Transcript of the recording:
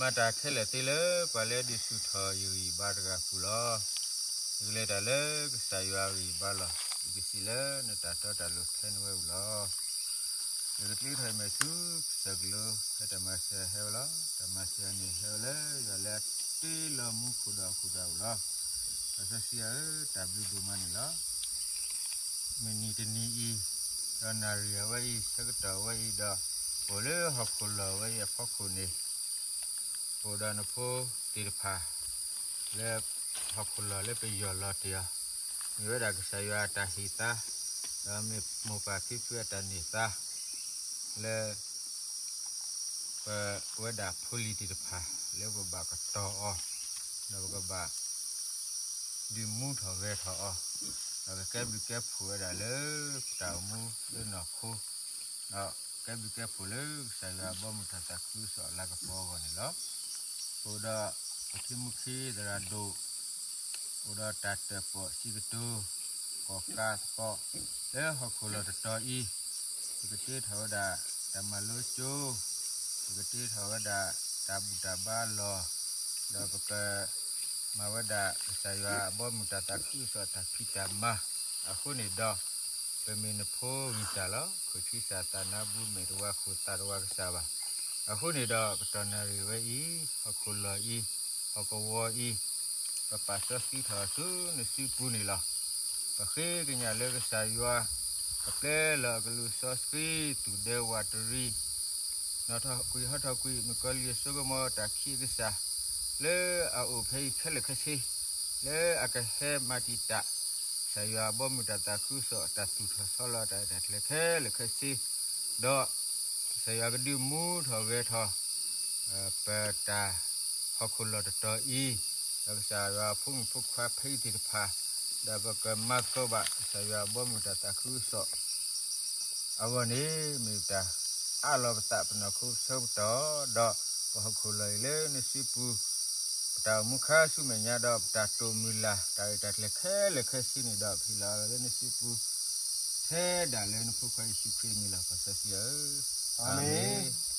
မၤတၢ်ခဲလၢာ်သ့လၢပှၤလၢဒုးဆူၣ်ထီၣ်ယဂံၢ်ဘါတဂၤအပူၤလီၤ. ယကလဲၤတၢ်လၢကစၢ်ယွၤအဂံၢ်ဘါလီၤ. ယကစံးလၢနတၢ်တီတၢ်လိၤထဲနဝဲအပူၤလီၤ. ယကတ့ထီၣ်ယမဲာ်ဆူကစၢၢ်ကလိ ဖဲတၢ်မၤစၢၤဟဲဝဲလီၤ. တၢ်မၤစၢၤန့ၣ်ဟဲဝဲလၢယွၤလၢအတ့လီၤမူခိၣ်ဒီးဟီၣ်ခိၣ်ဒီးအပူၤလီၤ. စီၤစီဆှံဧၢ, တၢ်ဘျုးဒိၣ်မးန့ၣ်လီၤ. မုၢ်နံၤတနံၤအံၤ, ဒီးနၣ်ရံၣ်အဝဲအံၤ, ဆၢကတီၢ်အဝဲအံၤဒီး, အိၣ်လၢဟီၣ်ခိၣ်လီၢ်ဝဲအံၤအဖီခိၣ်န့ၣ်, အိၣ်ဒီးနဖိသ့ၣ်တဖၣ် လၢဟီၣ်ခိၣ်လီၢ်လၢပယီၢ်လီၤတ့ၢ်အီၤ, မ့ၢ်ဝဲဒၣ်ကစၢ်ယွၤအတၢ်ဟ့ၣ်သါ, ဒီးမ့ၢ်မိၢ်ပၢ်ဖံဖုအတၢ်န့ၢ်သါ, လၢ ပဝဲဒၣ်ဖိလံၤသ့ၣ်တဖၣ် လၢပဘၣ်ကတီၤအီၤ, ဒီးပကဘၣ် ဒုးမူထီၣ်ဂဲၤထီၣ်အီၤ, ဒီးကကဲဘျုးကဲဖှိၣ်ဝဲဒၣ်လၢပတၢ်အိၣ်မူလၢနီၢ်ခိ, ဒီးကဲဘျုးကဲဖှိၣ်လၢကစၢ်ယွၤအဘီအမုၢ်တၢ်သးခုကစီၣ်အလၤကပီၤအဂီၢ်န့ၣ်လီၤ. အိၣ်ဒီးပထံမူခံသရၣ်ဒိၣ်, အိၣ်ဒီးတၢ်တၢၣ်ပီၣ်စံးကတိၤ, ကီၣ်ကးသကိး, လၢဟီၣ်ခိၣ်လီၢ်တတီၤအံၤ, ပကတ့ထီၣ်ဝဲဒၣ်တၢ်မၤလိကၠိ, ပကတ့ထီၣ်ဝဲဒၣ်တၢ်ဘူၣ်တၢ်ဘါလီၢ်, ဒီးပက မၤဝဲဒၣ်ကစၢ်ယွၤအဘီအမုၢ်တၢ်သးခုကစီၣ်တၢ်ဖံးတၢ်မၤ, အဃိန့ၣ်ဒီး ပမ့ၢ်နဖိဂံၢ်စၢ်လီၤ. ခိၣ်ထံစၢ်သးနါဘျုး မ့ၢ်တဝါဃိာ်သးတဝါကစၢ်ဘၣ်. အဃိန့ၣ်ဒီး ကတီၢ်နၣ်ရံၣ်ဝဲအံၤ, ဟီၣ်ခိၣ်လီၢ်အံၤ, ဟီၣ်ကဝီၤအံၤ, ပပာ်စီဆှံထီၣ်ဆူနစုပူၤန့ၣ်လီၤ. ပဃ့ကညးလၢကစၢ်ယွၤ ကပျဲလီၤအကလူးစီဆှံ သူၣ်ဒဲဝးတရံး နီၣ်ထီၣ်ကွံာ်ဟီထီၣ်ကွံာ် မုၣ်ကီၤလံၢ်အစိကမီၤတၢ်ခံးအကစၢ်, လၢအအိၣ်ဖဲအံၤခဲလၢာ်ခဲဆ့, လၢအကဟဲမၤတံာ်တာ် ကစၢ်ယွၤအဘီအမုၢ်တၢ်သးခုကစီၣ် တၢ်သူၣ်ထီၣ်ဆီလီၤတၢ်ရဲၣ်တၢ်ကျဲၤခဲလၢာ်ခဲဆ့, ဒီး ကစၢ်ယွၤကဒုးမူထီၣ်ဂဲၤထီၣ် ပတၢ်ဟီၣ်ခိၣ်လီၢ်တတီၤအံၤ, ဒီးကစၢ်ယွၤအဖိမုၣ်ဖိခွါဖဲအံၤသ့ၣ်တဖၣ်, ဒီးပကမၤသကိးဘၣ် ကစၢ်ယွၤအဘီအမုၢ်တၢ်သးခုကစီၣ် အဂီၢ်န့ၣ် မ့ၢ်ပတၢ်အးလီၤပသး ပနီၢ်ခိဆၢကတီၢ်, ဒီးပဟီၣ်ခိၣ်လီၢ်အံၤလၢနစုပူၤ, ပတၢ်အိၣ်မူခါဆူမဲာ်ညါ ဒီးပတၢ်တိာ်မုၢ်လၢ် တၢ်ရဲၣ်တၢ်ကျဲၤခဲလၢာ်ခဲဆ့န့ၣ်ဒီး ပဟ့ၣ်လီၤလၢနစုပူၤ, ထဲဒၣ်လၢနဖိခွါယ့ၣ်ၡူးခရံာ်အမံၤလီၤ စီၤစီဆှံဧၢ, အၤမ့ၣ်.